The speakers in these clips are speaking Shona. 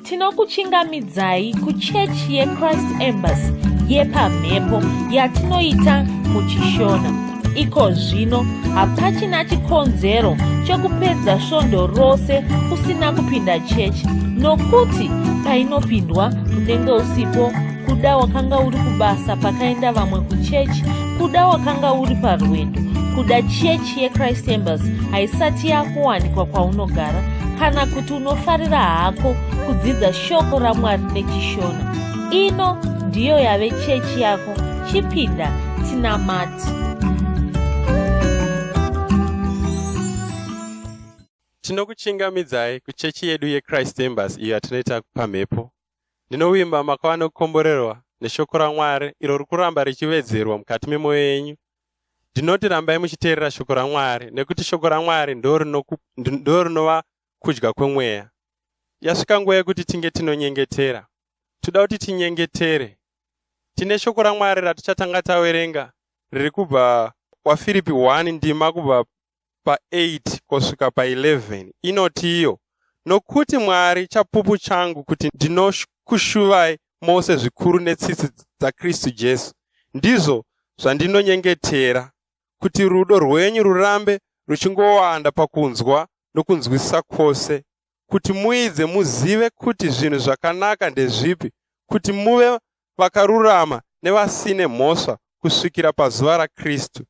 Tinokuchingamidzai kuchechi yeChrist Embassy yepamhepo yatinoita muChishona. Iko zvino hapachina chikonzero chekupedza svondo rose usina kupinda chechi nokuti painopindwa unenge usipo kuda wakanga uri kubasa pakaenda vamwe kuchechi kuda wakanga uri parwendo kuda chechi yechrist embassy haisati yakuwanikwa kwaunogara kana kuti unofarira hako kudzidza shoko ramwari nechishona ino ndiyo yave chechi yako chipinda tinamati Tinokuchingamidzai kuchechi yedu yeChrist Embassy iyo yatinoita pamhepo. Ndinovimba makava nekukomborerwa neshoko raMwari iro riri kuramba richiwedzerwa mukati memwoyo yenyu. Ndinoti rambai muchiteerera shoko raMwari nekuti shoko raMwari ndo rinova kudya kwemweya. Yasvika nguva yekuti tinge tinonyengetera. Toda kuti tinyengetere. Tine shoko raMwari ratichatanga tawerenga riri kubva kwaFiripi 1 ndima kubva pa8 kusvika pa11 inoti iyo, Nokuti Mwari chapupu changu kuti ndinokushuvai mose zvikuru netsitsi dzaKristu Jesu. Ndizvo zvandinonyengetera, kuti rudo rwenyu rurambe ruchingowanda pakunzwa nokunzwisisa kwose, kuti muidze muzive kuti zvinhu zvakanaka ndezvipi, kuti muve vakarurama nevasine mhosva kusvikira pazuva raKristu,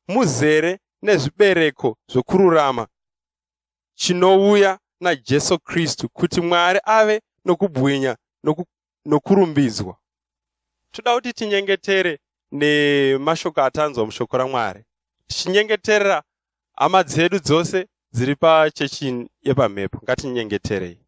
muzere nezvibereko zvokururama chinouya naJesu Kristu, kuti Mwari ave nokubwinya nokurumbidzwa. Toda kuti tinyengetere nemashoko atanzwa mushoko raMwari, tichinyengeterera hama dzedu dzose dziri pachechi yepamhepo. Ngatinyengeterei.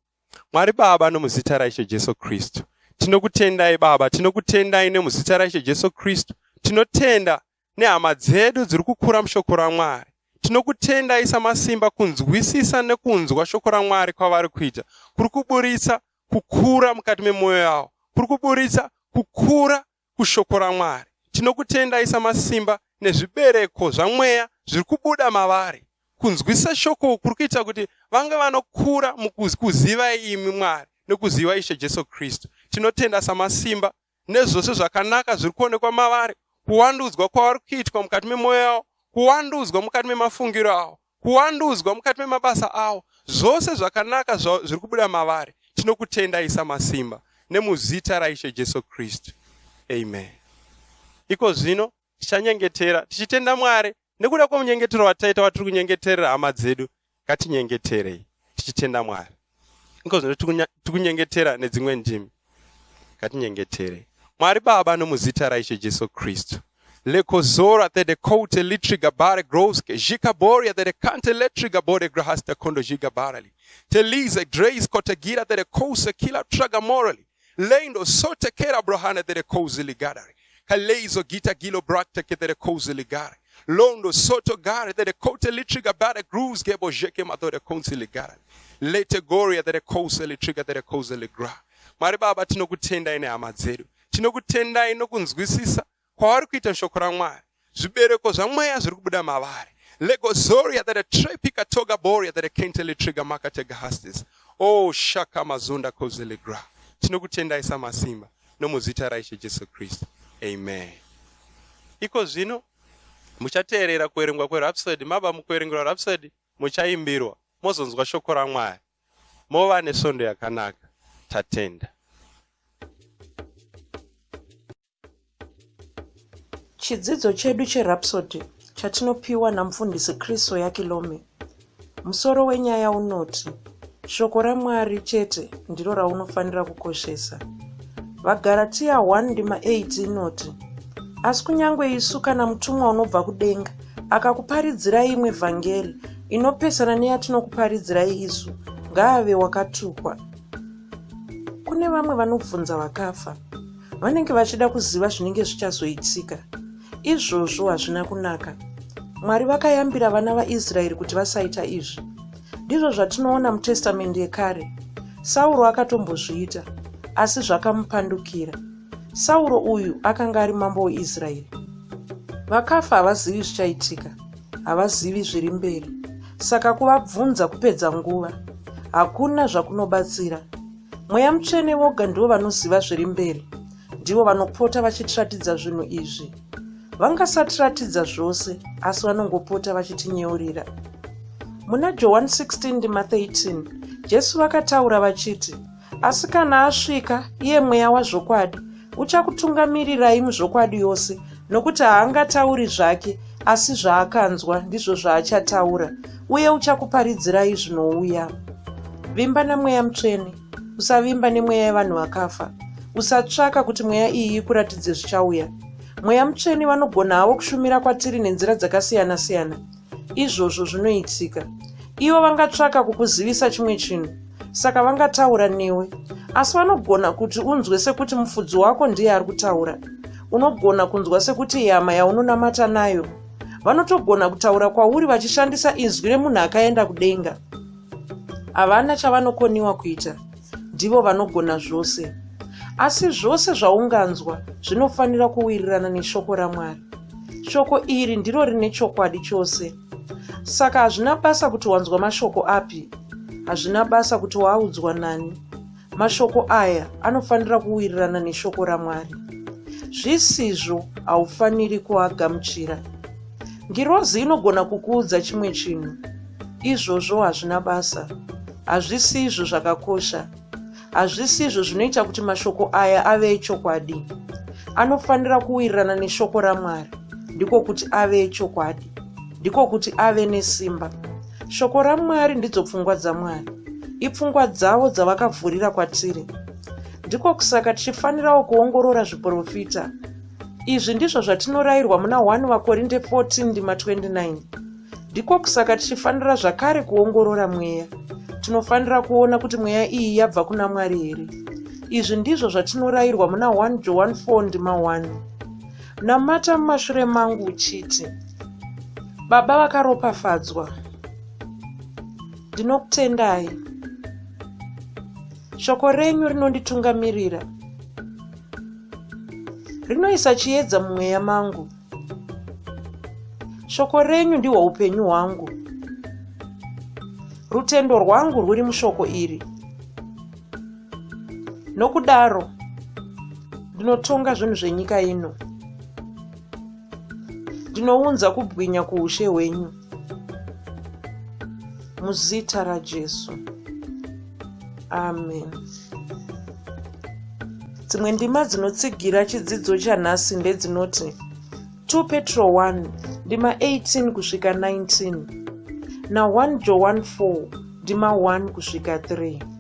Mwari Baba, nomuzita raIshe Jesu Kristu, tinokutendai Baba, tinokutendai nemuzita raIshe Jesu Kristu. Tinotenda nehama dzedu dziri kukura mushoko raMwari. Tinokutendai samasimba kunzwisisa nekunzwa shoko raMwari kwavari kuita, kuri kuburitsa kukura mukati memwoyo yavo, kuri kuburitsa kukura kushoko raMwari. Tinokutendai samasimba nezvibereko zvamweya zviri kubuda mavari. Kunzwisisa shoko uku kuri kuita kuti vange vanokura mukuziva imi Mwari nekuziva Ishe Jesu Kristu. Tinotenda samasimba nezvose zvakanaka zviri kuonekwa mavari, kuwandudzwa kwavari kuitwa mukati memwoyo yavo, kuwandudzwa mukati memafungiro avo, kuwandudzwa mukati memabasa avo, zvose zvakanaka zviri kubuda mavari. Tinokutendai samasimba nemuzita raIshe Jesu Kristu. Amen. Iko zvino tichanyengetera tichitenda Mwari nekuda kwemunyengetero wataita watiri kunyengeterera hama dzedu. Ngatinyengeterei tichitenda Mwari. Iko zvino tikunyengetera nedzimwe ndimi. Ngatinyengeterei. Mwari Baba nomuzita raIshe Jesu Kristu. Lekozora the kote litriga bare groske jikaboria the kante letriga bore grahasta kondo jigabarali telize grace kotegira the kose kila traga morally lendo sote kera brahana the koze ligadari kaleizo gita gilo brakta ke the koze ligare londo soto gare the kote litriga bare grooves gebo jeke madore konsi ligare lete goria the kose litriga the koze ligra. Mwari Baba, tinokutendai nehama dzedu, tinokutendai nokunzwisisa kwavari kuita shoko raMwari, zvibereko zvamweya zviri kubuda mavari. Legozoria that a trepika toga boria that a kentele trigger makatega hastis. Oh shaka mazunda kozelegra. Tinokutendai samasimba nomuzita raIshe Jesu Kristu. Amen. Iko zvino muchateerera kuverengwa kweRhapsody, mava mukuverengerwa Rhapsody muchaimbirwa mozonzwa shoko raMwari. Mova nesvondo yakanaka. Tatenda. Chidzidzo chedu cheRhapsody chatinopiwa naMufundisi Chris Oyakilome. Musoro wenyaya unoti, Shoko raMwari chete ndiro raunofanira kukoshesa. VaGaratia 1 ndima 8 inoti, Asi kunyange isu kana mutumwa unobva kudenga akakuparidzirai imwe vhangeri inopesana neyatinokuparidzirai isu, ngaave wakatukwa. Kune vamwe vanobvunza vakafa. Vanenge vachida kuziva zvinenge zvichazoitika. Izvozvo hazvina kunaka. Mwari vakayambira vana vaIsraeri kuti vasaita izvi. Ndizvo zvatinoona muTestamende yekare. Sauro akatombozviita, asi zvakamupandukira. Sauro uyu akanga ari mambo weIsraeri. Vakafa havazivi zvichaitika, havazivi zviri mberi. Saka kuvabvunza kupedza nguva. Hakuna zvakunobatsira. Mweya Mutsvene voga ndivo vanoziva zviri mberi. Ndivo vanopota vachitiratidza zvinhu izvi. Vangasatiratidza zvose, asi vanongopota vachitinyeurira. Muna Johani 16 ndima 13, Jesu vakataura vachiti, Asi kana asvika, iye Mweya wazvokwadi, uchakutungamirirai muzvokwadi yose, nokuti haangatauri zvake, asi zvaakanzwa ndizvo zvaachataura, uye uchakuparidzirai zvinouya. Vimba naMweya Mutsvene, usavimba nemweya yevanhu vakafa. Usatsvaka kuti mweya iyi ikuratidze zvichauya. Mweya Mutsvene vanogona havo kushumira kwatiri nenzira dzakasiyana-siyana. Izvozvo zvinoitika. Ivo vangatsvaka kukuzivisa chimwe chinhu, saka vangataura newe. Asi vanogona kuti unzwe sekuti mufudzi wako ndiye ari kutaura. Unogona kunzwa sekuti ihama yaunonamata nayo. Vanotogona kutaura kwauri vachishandisa izwi remunhu akaenda kudenga. Havana chavanokoniwa kuita. Ndivo vanogona zvose. Asi zvose zvaunganzwa zvinofanira kuwirirana neshoko raMwari. Shoko iri ndiro rine chokwadi chose. Saka hazvina basa kuti wanzwa mashoko api, hazvina basa kuti waaudzwa nani. Mashoko aya anofanira kuwirirana neshoko raMwari. Zvisizvo haufaniri kuagamuchira. Ngirozi inogona kukuudza chimwe chinhu. Izvozvo hazvina basa. Hazvisi izvo zvakakosha. Hazvisi izvo zvinoita kuti mashoko aya ave echokwadi. Anofanira kuwirirana neshoko raMwari, ndiko kuti ave echokwadi, ndiko kuti ave nesimba. Shoko raMwari ndidzo pfungwa dzaMwari. Ipfungwa dzavo dzavakavhurira kwatiri. Ndiko kusaka tichifanirawo kuongorora zviprofita. Izvi ndizvo zvatinorayirwa muna 1 VaKorinde 14 ndima 29. Ndiko kusaka tichifanira zvakare kuongorora mweya. Tinofanira kuona kuti mweya iyi yabva kuna Mwari here. Izvi ndizvo zvatinorayirwa muna 1 Johani 4 ndima 1. Namata mumashure mangu uchiti, Baba vakaropafadzwa, ndinokutendai. Shoko renyu rinonditungamirira. Rinoisa chiedza mumweya mangu. Shoko renyu ndihwo upenyu hwangu. Rutendo rwangu rwuri mushoko iri. Nokudaro, ndinotonga zvinhu zvenyika ino. Ndinounza kubwinya kuushe hwenyu. Muzita raJesu. Amen. Dzimwe ndima dzinotsigira chidzidzo chanhasi ndedzinoti 2 Petro 1 ndima 18 kusvika 19 na 1 Johani 4 ndima 1 kusvika 3.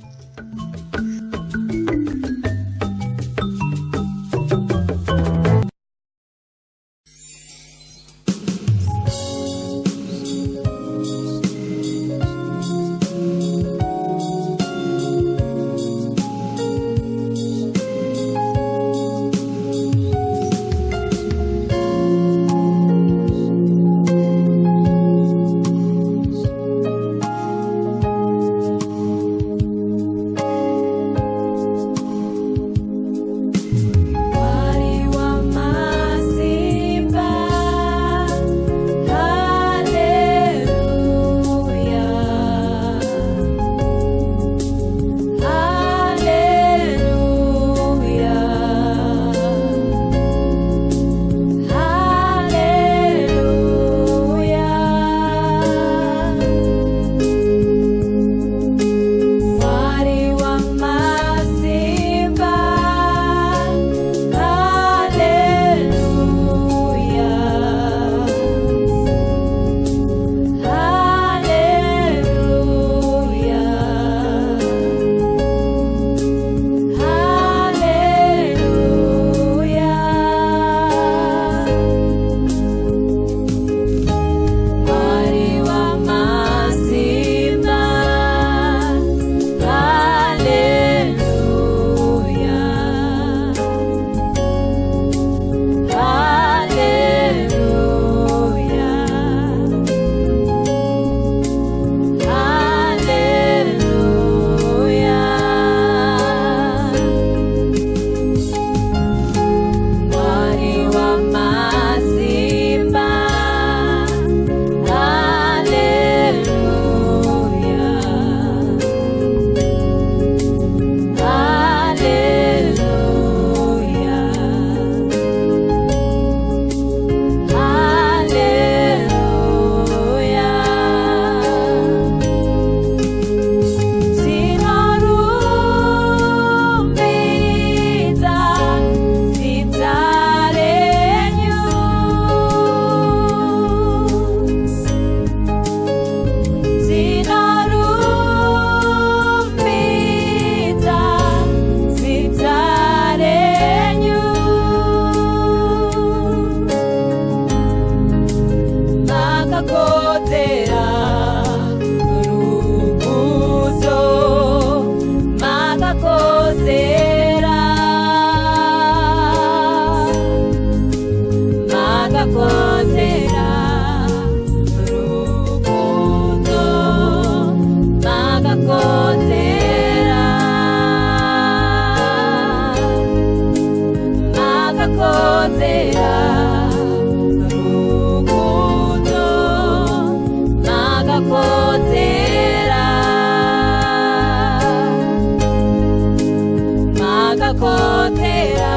Makakodzera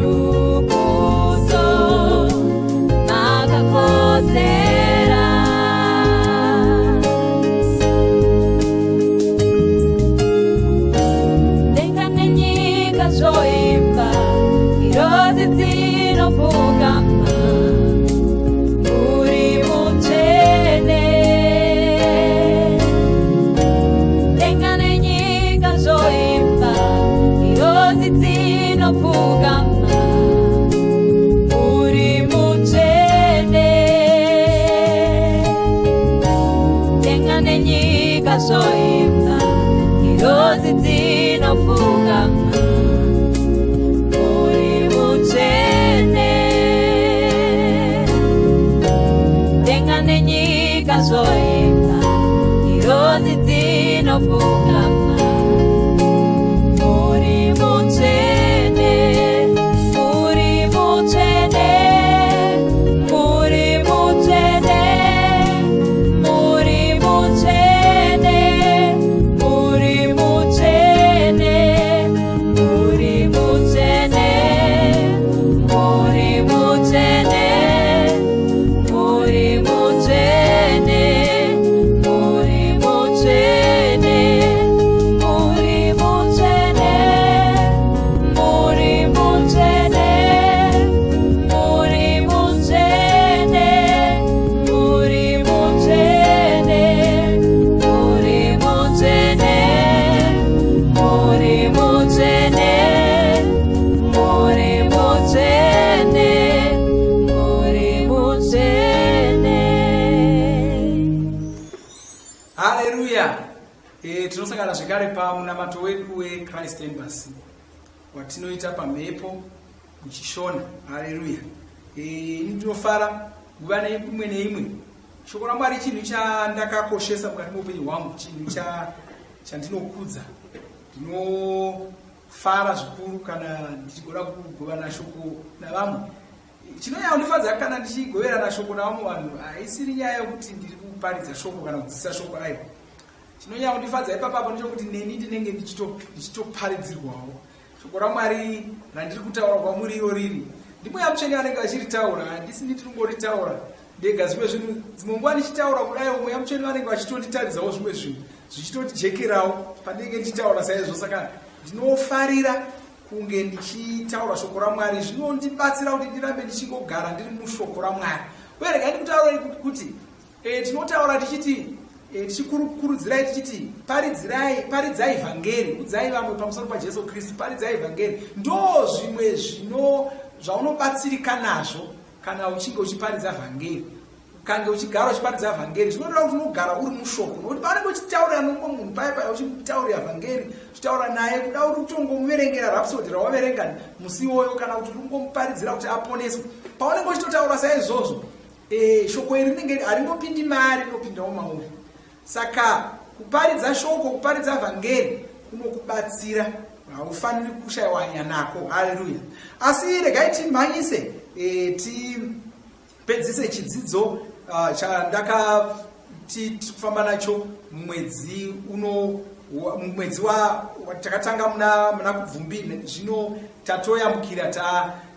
rukudzo, makakodzera. Denga nenyika zvoimba, ngirozi dzinopfugama, muri mutsvene. Denga nenyika zvoimba, ngirozi dzinopfugama, muri mutsvene. Denga nenyika zvoimba, ngirozi dzinopfugama, muri mutsvene. Denga nenyika zvoimba, ngirozi dzinopfugama, muri mutsvene, muri mutsvene, muri mutsvene, muri mutsvene, muri mutsvene, muri mutsvene, muri mutsvene, muri mutsvene, muri mutsvene, muri mutsvene, muri mutsvene, muri mutsvene, muri mutsvene, muri mutsvene, muri mutsvene, muri mutsvene, muri mutsvene. Haleluya! Tinosangana zvekare pamunamato wedu weChrist Embassy watinoita pamhepo muchiShona. Haleluya! Ini ndinofara nguva neimwe neimwe. Shoko raMwari chinhu chandakakoshesa mukati meupenyu hwangu, chinhu chandinokudza. Ndinofara zvikuru kana ndichigona kugovana shoko navamwe. Chinonyanya kundifadza kana ndichigoverana shoko navamwe vanhu haisiri nyaya yokuti ndiri kuparidza shoko kana kudzidzisa shoko, aiwa. Chinonyanya kundifadza ipapapo ndechekuti neni ndinenge ndichitoparidzirwawo shoko raMwari randiri kutaura kwamuri. Iro riri ndiMweya Mutsvene anenge achiritaura, handisi ndiri kungoritaura ndega. Zvimwe zvinhu, dzimwe nguva ndichitaura kudai, Mweya Mutsvene vanenge vachitonditaridzawo zvimwe zvinhu, zvichitotijekerawo pandinenge ndichitaura saizvo. Saka ndinofarira kunge ndichitaura shoko raMwari. Zvinondibatsira kuti ndirambe ndichingogara ndiri mushoko raMwari. Uye regai ndikutaurei kuti tinotaura tichiti, tichikurudzirai tichiti paridzirai, paridzai vhangeri, udzai vamwe pamusoro paJesu Kristu, paridzai vhangeri. Ndo zvimwe zvino zvaunobatsirika nazvo kana uchinge uchiparidza vhangeri. Ukange uchigara uchiparidza vhangeri, zvinoreva kuti unogara uri mushoko, nokuti paunenge uchitaurira nomumwe munhu paya paya, uchimutaurira vhangeri, uchitaura naye, kuda uri kutongomuverengera Rhapsody rawaverenga musi iwoyo, kana kuti uri kungomuparidzira kuti aponeswe, paunenge uchitotaura saizvozvo, shoko iri rinenge haringopindi mari, rinopindawo mauri. Saka kuparidza shoko, kuparidza vhangeri kunokubatsira, haufaniri kushayiwa hanya nako. Haleluya! Asi regai timhanyise, tipedzise chidzidzo chandakati kufamba nacho mumwedzi uno, mumwedzi wa takatanga muna Kubvumbi. Zvino tatoyambukira,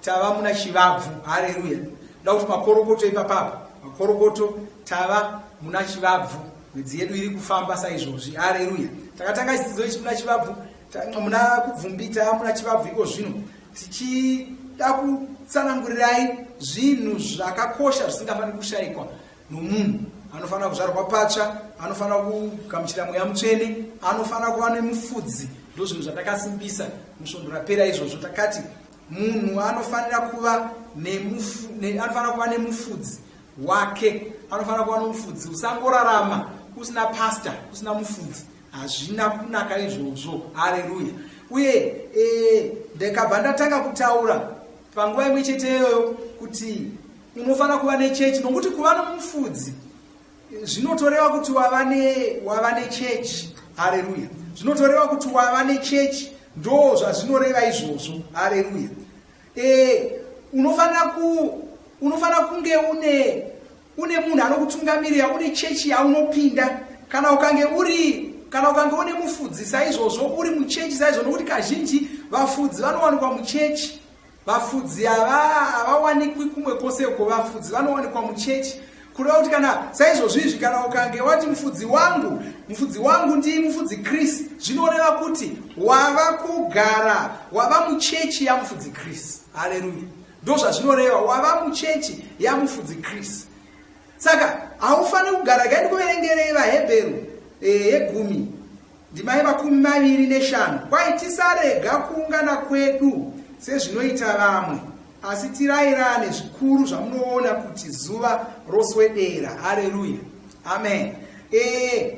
tava muna Chivabvu. Haleluya! Da kuti makorokoto ipapapa, makorokoto. Tava muna Chivabvu, mwedzi yedu iri kufamba saizvozvi. Haleluya! Takatanga chidzidzo ichi muna Chivabvu, muna Kubvumbi, tava muna Chivabvu iko zvino, tichida kutsanangurirai zvinhu zvakakosha zvisingafaniri kushayikwa nomunhu. Anofanira kuzvarwa patsva, anofanira kugamuchira Mweya Mutsvene, anofanira kuva nemufudzi. Ndo zvinhu zvatakasimbisa musvondo rapera izvozvo. Takati munhu anofanira kuva nemufudzi wake, anofanira kuva nomufudzi. Usangorarama usina pastor, usina mufudzi, hazvina kunaka izvozvo. Haleluya! Uye ndakabva ndatanga kutaura panguva imwe chete iyoyo kuti unofanira kuva nechechi, nokuti kuva nomufudzi zvinotoreva kuti wava nechechi. Haleluya! Zvinotoreva kuti wava nechechi, ndo zvazvinoreva izvozvo. Haleluya! Unofanira kunge une munhu anokutungamirira, une chechi yaunopinda. Kana ukange uri Kana ukange une mufudzi saizvozvo, uri muchechi saizvozvo, nokuti kazhinji vafudzi vanowanikwa muchechi. Vafudzi havawanikwi kumwe kwose uko, vafudzi vanowanikwa muchechi. Kureva kuti kana saizvozvo izvi, kana ukange wati mufudzi wangu, mufudzi wangu ndi mufudzi Chris, zvinoreva kuti wava kugara, wava muchechi yamufudzi Chris. Haleluya! Ndozvazvinoreva, wava muchechi yamufudzi Chris. Saka haufaniri kugara. Regai ndikuverengerei vaHebheru eh, yegumi ndima yemakumi maviri neshanu. Kwai tisarega kuungana kwedu sezvinoita vamwe, asi tirairane zvikuru zvamunoona kuti zuva roswedera. Haleluya, amen. E,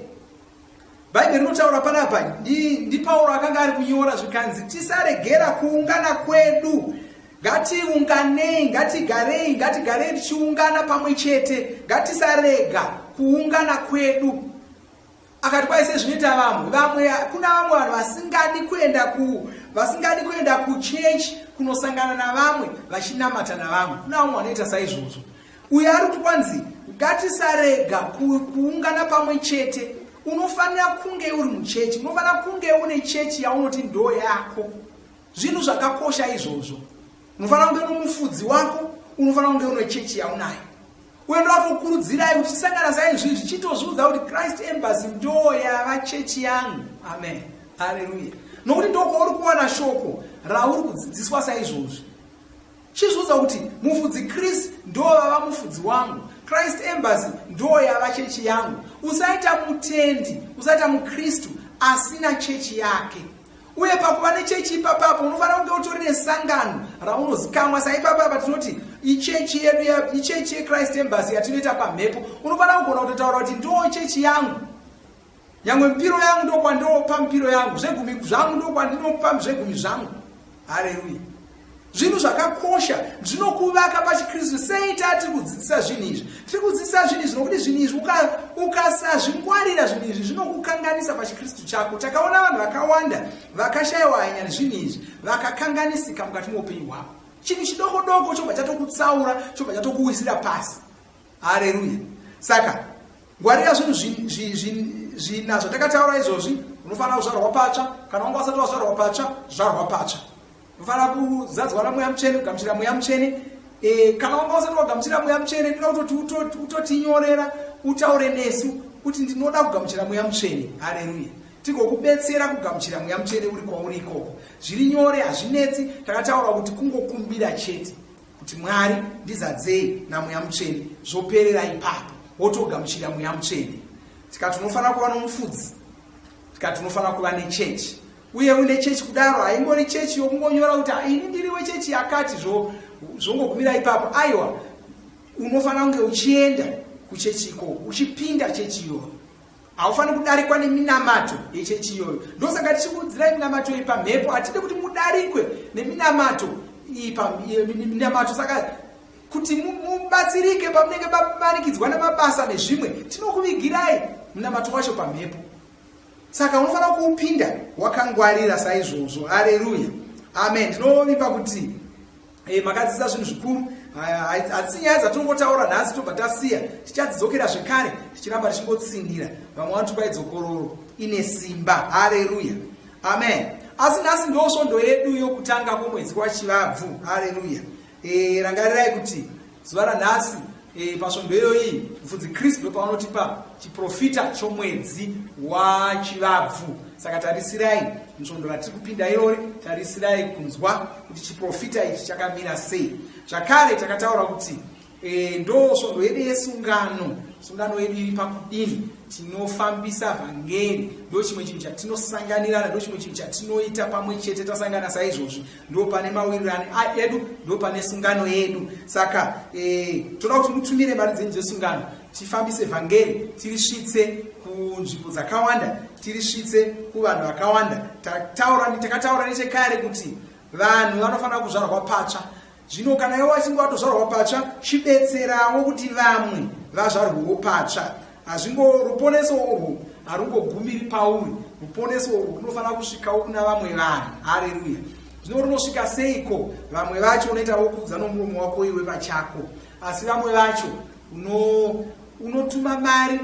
Bhaibheri rinotaura panapa ndiPauro akanga ari kunyora zvikanzi tisaregera kuungana kwedu ngatiunganei ngatigarei ngatigarei tichiungana pamwe chete ngatisarega kuungana kwedu akati kwai sezvinoita vamwe vamwe kuna vamwe vanhu vasingadi kuenda ku vasingadi kuenda kuchechi kunosangana navamwe vachinamata navamwe kuna vamwe vanoita saizvozvo Uyo ari kuti kwanzi ngatisarega kuungana pamwe chete. Unofanira kunge uri muchechi, unofanira kunge une chechi yaunoti ndo yako. Zvinhu zvakakosha izvozvo. Unofanira kunge une mufudzi wako, unofanira kunge une chechi yaunayo. Uye ndovakukurudzirai kuti tisangana saizvizvi, chitozviudza kuti Christ Embassy ndo yava chechi yangu. Amen, haleluya. Nokuti ndokwauri kuwana shoko rauri kudzidziswa saizvozvi. Chizviudza kuti mufudzi Chris ndo vava mufudzi wangu. Christ Embassy ndo yava chechi yangu. Usaita mutendi, usaita muKristu asina chechi yake. Uye pakuva nechechi ipapapo unofanira kunge utori nesangano raunozikamwa. Saipapapa tinoti ichechi yedu, ichechi yeChrist Embassy yatinoita pamhepo. Unofanira kugona kutotaura kuti ndo chechi yangu. Nyangwe mipiro yangu ndokwandinopa mipiro yangu, zvegumi zvangu ndokwandinopa zvegumi zvangu. Haleluya! Zvinhu zvakakosha zvinokuvaka pachiKristu. Sei tati kudzidzisa zvinhu izvi? Tiri kudzidzisa zvinhu izvi nokuti zvinhu izvi ukasazvingwarira zvinhu izvi zvinokukanganisa pachiKristu chako. Takaona vanhu vakawanda vakashayiwa hanya nezvinhu izvi vakakanganisika mukati meupenyu hwavo. Chinhu chidoko doko chobva chatokutsaura, chobva chatokuwisira pasi. Haleluya! Saka ngwarira zvinhu zvina zvatakataura izvozvi. Unofanira kuzvarwa patsva. Kana wanga usati wazvarwa patsva, zvarwa patsva. Unofanira kuzadzwa naMweya Mutsvene, kugamuchira Mweya Mutsvene. E, kana wanga usati wagamuchira Mweya Mutsvene, ndinoda kutoti utotinyorera, utaure nesu kuti ndinoda kugamuchira Mweya Mutsvene. Haleluya! Tigokubetsera kugamuchira Mweya Mutsvene uri kwauri ikoko. Zviri nyore, hazvinetsi. Takataura kuti kungokumbira chete. kuti Mwari ndizadzei naMweya Mutsvene, zvoperera ipapo, wotogamuchira Mweya Mutsvene. Tikati unofanira kuva nomufudzi, tikati unofanira kuva nechechi, uye une chechi kudaro haingori chechi yokungonyora kuti ini ndiri wechechi yakati zvongogumira ipapo. Aiwa, unofanira kunge uchienda kuchechi ikoko, uchipinda chechi iyoyo. Haufaniri kudarikwa neminamato yechechi iyoyo. Ndosaka tichikuudzirai minamato iyi pamhepo. Hatidi kuti mudarikwe neminamato iyi minamato. Saka kuti mubatsirike pamunenge mamanikidzwa nemabasa nezvimwe, tinokuvigirai munamato wacho pamhepo. Saka unofanira kuupinda wakangwarira saizvozvo. Areruya, amen. Ndinovimba kuti E, makadzidza zvinhu zvikuru. Hadzisi nyaya dzatinongotaura nhasi tobva tasiya, tichadzidzokera zvekare tichiramba tichingotsinhira. Vamwe vanoti kwai dzokororo ine simba. Hareruya, amen. Asi nhasi ndo svondo yedu yokutanga kwomwedzi waChivabvu. Hareruya. E, rangarirai kuti zuva ranhasi e, pasvondo iyoyi mufudzi Kristu ndopavanotipa chiprofita chomwedzi waChivabvu. Saka tarisirai musvondo ratiri kupinda irori, tarisirai kunzwa kuti chiprofita ichi chakamira sei. Zvakare takataura kuti e, ndo svondo yedu yesungano. Sungano yedu iri pakudini? Tinofambisa vhangeri, ndo chimwe chinhu chatinosanganirana, ndo chimwe chinhu chatinoita pamwe chete tasangana saizvozvi. Ndo pane mawirirano edu, ndo pane sungano yedu. Saka e, toda kuti mutumire mari dzenyu dzesungano, tifambise vhangeri, tirisvitse kunzvimbo dzakawanda, tirisvitse kuvanhu vakawanda. Takataura nechekare kuti vanhu vanofanira kuzvarwa patsva. Zvino kana iwe wachinge watozvarwa patsva, chibetserawo kuti vamwe vazvarwewo patsva. Hazvingo ruponeso urwu harungogumiri pauri. Ruponeso urwu runofanira kusvikawo kuna vamwe vanhu. Hareruya! Zvino runosvika seiko? Vamwe vacho unoita wokuudza nomuromo wako iwe pachako, asi vamwe vacho unotuma mari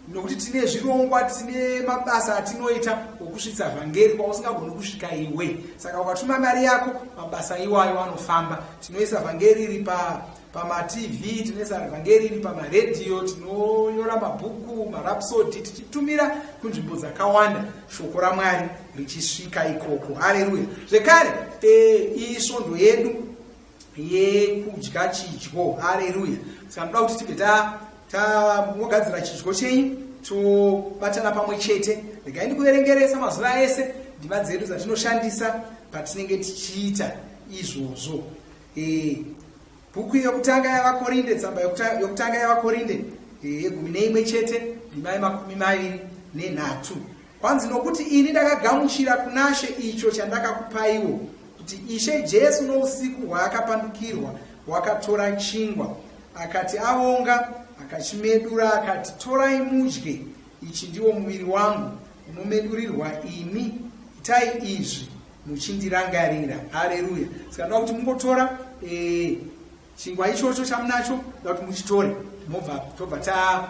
Nokuti tine zvirongwa, tine mabasa atinoita okusvitsa vhangeri kwausingagoni kusvika iwe. Saka ukatuma mari yako, mabasa iwayo anofamba. Tinoisa vhangeri iri pa pamatv, tinoisa vhangeri iri pamaredhiyo, tinonyora mabhuku, marapsodi, tichitumira kunzvimbo dzakawanda shoko raMwari richisvika ikoko. Hareruya! Zvekare iyi svondo yedu yekudya chidyo. Hareruya! Saka ndoda kuti tibve tangogadzira chidyo chenyu, tobatana pamwe chete. Regai ndikuverengeresa mazuva ese ndima dzedu dzatinoshandisa patinenge tichiita izvozvo. Bhuku yokutanga yavaKorinde, tsamba yokutanga yavaKorinde yegumi neimwe chete ndima yemakumi maviri nenhatu. Kwanzi, nokuti ini ndakagamuchira kunaShe icho chandakakupaiwo, kuti Ishe Jesu nousiku hwaakapandukirwa wakatora chingwa, akati avonga, akachimedura, akati, Torai mudye, ichi ndiwo muviri wangu unomedurirwa imi, itai izvi muchindirangarira. Hareruya! Saka ndoda kuti mungotora chingwa ichocho chamunacho, ndoda kuti muchitore, mobva tobva ta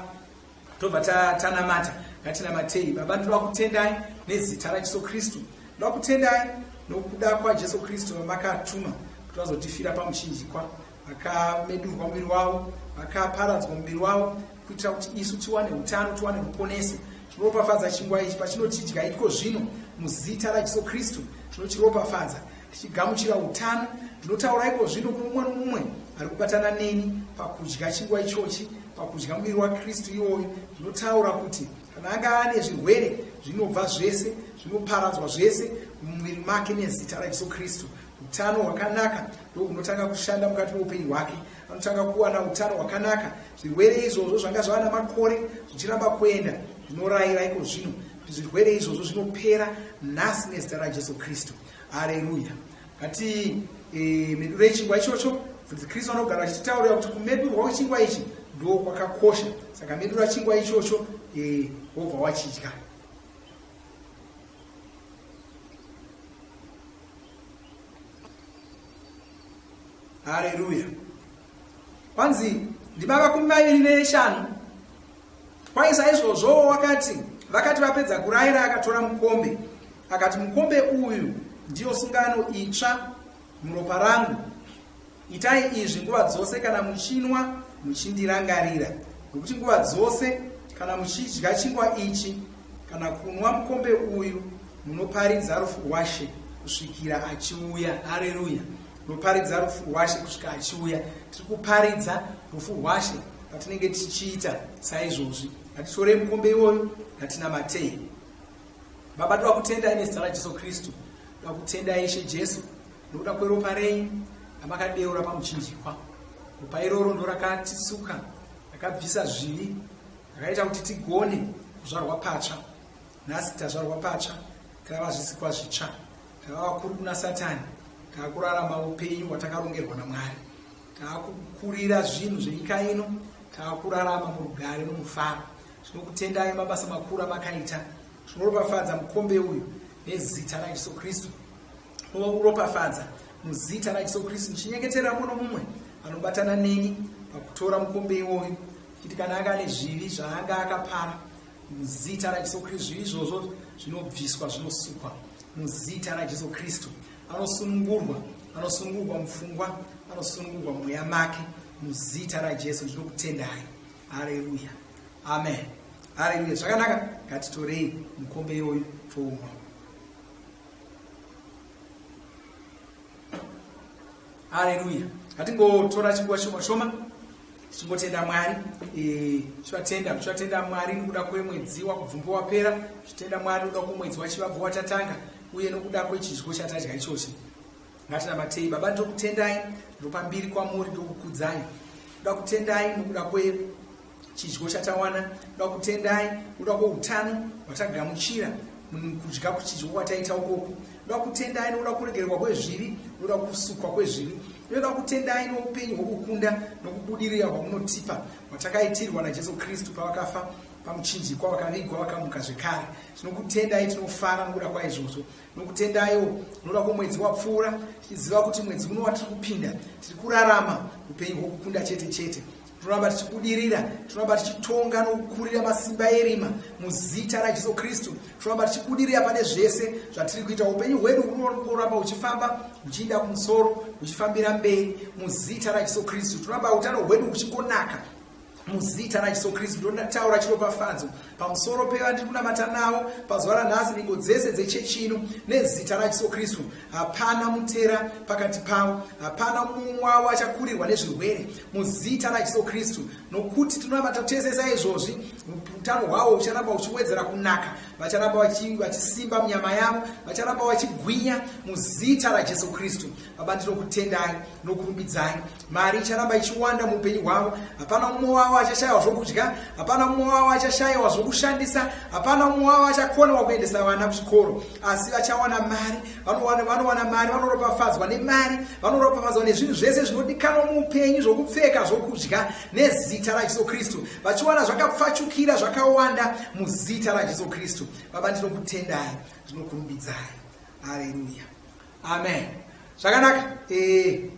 tobva tanamata. Ngatinamatei. Baba, ndinoda kutendai nezita raJesu Kristu. Ndoda kutendai nokuda kwaJesu Kristu vamakatuma kuti vazotifira pamuchinjikwa, vakamedurwa muviri wavo, vakaparadzwa muviri wavo kuitira kuti isu tiwane utano, tiwane ruponeso. Tinoropafadza chingwa ichi pachinochidya iko zvino muzita raJesu Kristu. Tinochiropafadza tichigamuchira utano. Ndinotaura iko zvino kuno mumwe nomumwe ari kubatana neni pakudya chingwa ichochi, pakudya muviri waKristu iwoyu. Ndinotaura kuti kana anga ane zvirwere, zvinobva zvese, zvinoparadzwa zvese mumuviri make nezita raJesu Kristu. Utano hwakanaka ndohunotanga kushanda mukati meupenyu hwake. Anotanga kuwana utano hwakanaka. Zvirwere izvozvo zvanga zvava namakore zvichiramba kuenda, ndinorayira iko zvino kuti zvirwere izvozvo zvinopera nhasi nezita raJesu Kristu. Hareruya! Ngati medurei chingwa ichocho. Mufundisi Kristu anogara achititaurira kuti kumedurwa kwechingwa ichi ndo kwakakosha. Saka medura chingwa ichocho, wobva wachidya. Hareruya! Kwanzi ndima 25. Kwai saizvozvowo wakati, vakati vapedza kuraira, akatora mukombe, akati, Mukombe uyu ndiyo sungano itsva muropa rangu. Itai izvi nguva dzose kana muchinwa, muchindirangarira. Nokuti nguva dzose kana muchidya chingwa ichi kana kunwa mukombe uyu, munoparidza rufu rwaShe kusvikira achiuya. Hareruya! Munoparidza rufu rwaShe kusvika achiuya. Tiri kuparidza rufu rwaShe patinenge tichiita saizvozvi. Ngatitorei mukombe iwoyo, ngatinamatei. Baba, toda kutendai nezita raJesu Kristu. Toda kutendai Ishe Jesu nokuda kweropa renyu ramakadeura pamuchinjikwa. Ropa iroro ndorakatisuka, rakabvisa zvivi, rakaita kuti tigone kuzvarwa patsva. Nhasi tazvarwa patsva, tava zvisikwa zvitsva, tava vakuru kuna Satani, taakurarama upenyu hwatakarongerwa naMwari, taakukurira zvinhu zvenyika ino, taakurarama murugare nomufaro. Tinokutendai mabasa makuru amakaita. Tinoropafadza mukombe uyu nezita raJesu Kristu. Tinoropafadza muzita raJesu Kristu, ndichinyengetera mumwe nomumwe anobatana neni pakutora mukombe iwoyu, kuti kana anga ane zvivi zvaanga akapara, muzita raJesu Kristu zvivi izvozvo zvinobviswa, zvinosukwa muzita raJesu Kristu. Anosunungurwa, anosunungurwa mupfungwa, anosunungurwa mumweya make muzita raJesu. Ndinokutendai. Hareruya, amen. Hareruya. Zvakanaka, ngatitorei mukombe iwoyu toumwa. Hareruya. Ngatingotora chinguva shoma shoma tichingotenda Mwari, tichivatenda, tichivatenda Mwari nokuda kwemwedzi waKubvumbi wapera, tichitenda Mwari nokuda kwemwedzi waChivabvu watatanga, uye nokuda kwechidyo chatadya ichochi. Ngatinamatei. Baba, ndinokutendai, ndinopa mbiri kwamuri, ndokukudzai. Ndoda kutendai nokuda kwechidyo chatawana, ndoda kutendai nokuda kweutano hwatagamuchira kudya kuchidyo kwataita ukoku. Ndoda kutendai nokuda kuregererwa kwezvivi, nokuda kusukwa kwezvivi. Ndoda kutendai noupenyu hwokukunda nokubudirira hwamunotipa, hwatakaitirwa naJesu Kristu pavakafa pamuchinjikwa, vakavigwa, vakamuka zvekare. Tinokutendai, tinofara nokuda kwaizvozvo. Nokutendaiwo nokuda kwomwedzi wapfuura, tichiziva kuti mwedzi uno watiri kupinda tiri kurarama upenyu hwokukunda chete chete. Tinoramba tichibudirira, tinoramba tichitonga nokukurira masimba erima muzita raJesu Kristu. Tinoramba tichibudirira pane zvese zvatiri kuita. Upenyu hwedu hunoramba huchifamba huchiinda kumusoro, huchifambira mberi muzita raJesu Kristu. Tinoramba utano hwedu huchingonaka muzita raJesu Kristu. Ndinotaura chiropafadzo pamusoro pevandiri kunamata navo pazuva ranhasi, nhengo dzese dzechechi ino nezita raJesu Kristu. Hapana mutera pakati pavo, hapana mumwe wavo achakurirwa nezvirwere muzita raJesu Kristu, nokuti tinonamata tese saizvozvi. Utano hwavo hucharamba huchiwedzera kunaka, vacharamba vachisimba munyama yavo, vacharamba vachigwinya muzita raJesu Kristu. Baba, ndinokutendai nokurumbidzai. Mari icharamba ichiwanda muupenyu hwavo. Hapana mumwe wavo achashayiwa zvokudya, hapana mumwe wavo achashayiwa zvokushandisa, hapana mumwe wavo achakonewa kuendesa vana kuchikoro, asi vachawana mari. Vanowana, vanowana mari, vanoropafadzwa nemari, vanoropafadzwa nezvinhu zvese zvinodikanwa muupenyu, zvokupfeka, zvokudya, nezita raJesu Kristu, vachiwana zvakapfachukira zvakawanda muzita raJesu Kristu. Baba, ndinokutendai, ndinokurumbidzai. Haleluya. Amen. Zvakanaka. Eh,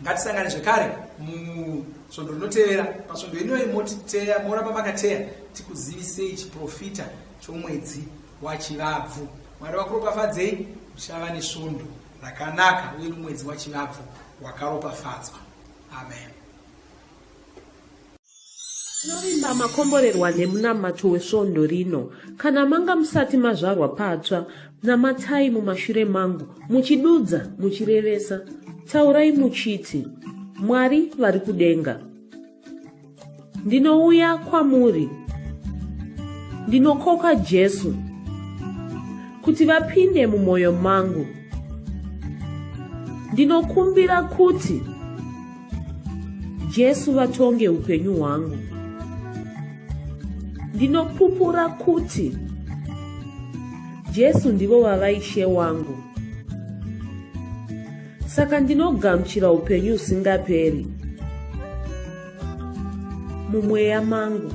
ngatisangane zvekare musvondo rinotevera. Pasvondo inoyi motiteya, moramba makateya tikuzivisei chiprofita chomwedzi waChivabvu. Mwari vakuropafadzei, muchava nesvondo rakanaka uye nomwedzi waChivabvu wakaropafadzwa. Amen. Tinovimba makomborerwa nemunamato wesvondo rino. Kana manga musati mazvarwa patsva, namatai mumashure mangu, muchidudza, muchirevesa. Taurai muchiti, Mwari vari kudenga. Ndinouya kwamuri. Ndinokoka Jesu kuti vapinde mumwoyo mangu. Ndinokumbira kuti Jesu vatonge upenyu hwangu. Ndinopupura kuti Jesu ndivo vava Ishe wangu. Saka ndinogamuchira upenyu husingaperi mumweya mangu.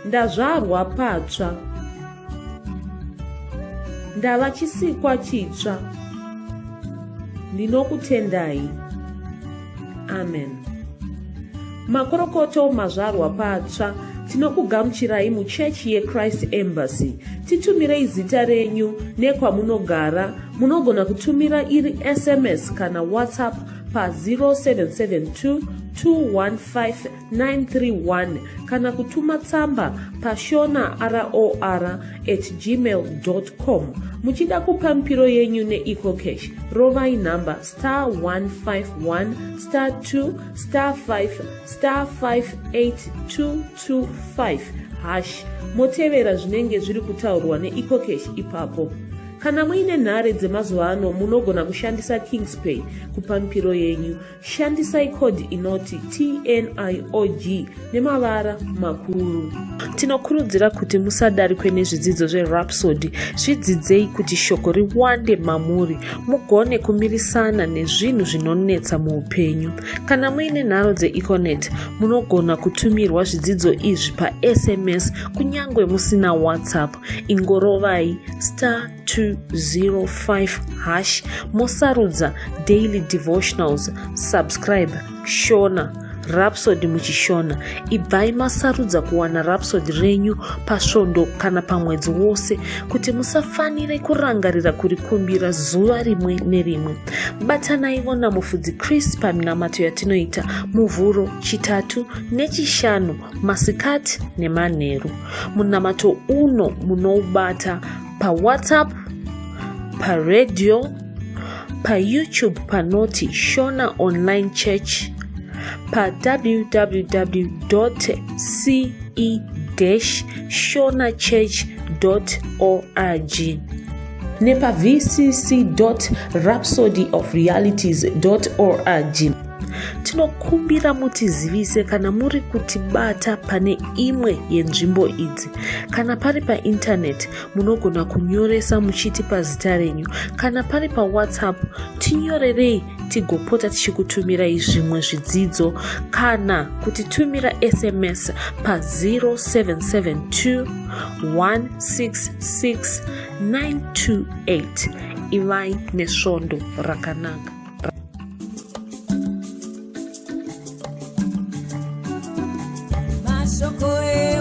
Ndazvarwa patsva. Ndava chisikwa chitsva. Ndinokutendai. Amen. Makorokoto mazvarwa patsva. Tinokugamuchirai muchechi yeChrist Embassy. Titumirei zita renyu nekwamunogara. Munogona kutumira iri SMS kana WhatsApp pa 0772 215 931 kana kutuma tsamba pashona ror at gmail com. Muchida kupa mipiro yenyu neEcoCash, rovai nhamba star 151 star 2 star 5 star 58225 hash motevera zvinenge zviri kutaurwa neEcoCash ipapo. Kana muine nhare dzemazuva ano munogona kushandisa Kingspay kupa mipiro yenyu. Shandisai code inoti TNIOG nemavara makuru. Tinokurudzira kuti musadarikwe nezvidzidzo zveRhapsody. Zvidzidzei kuti shoko riwande mamuri, mugone kumirisana nezvinhu zvinonetsa muupenyu. Kana muine nharo dzeEconet, munogona kutumirwa zvidzidzo izvi paSMS kunyange musina WhatsApp. Ingorovai star 205 hash mosarudza daily devotionals subscribe shona rhapsody muchishona ibvai masarudza kuwana rhapsody renyu pasvondo kana pamwedzi wose kuti musafanire kurangarira kurikumbira zuva rimwe nerimwe batanaivo namufudzi chris paminamato yatinoita muvhuro chitatu nechishanu masikati nemanheru munamato uno munoubata pawhatsapp paradio payoutube panoti shona online church pawww ce shona church org nepavcc rhapsody of realities org Tinokumbira mutizivise kana muri kutibata pane imwe yenzvimbo idzi. Kana pari paintaneti, munogona kunyoresa muchitipa zita renyu. Kana pari paWhatsApp, tinyorerei tigopota tichikutumirai zvimwe zvidzidzo kana kutitumira SMS pa 0772 166 928. Ivai nesvondo rakanaka. Uri.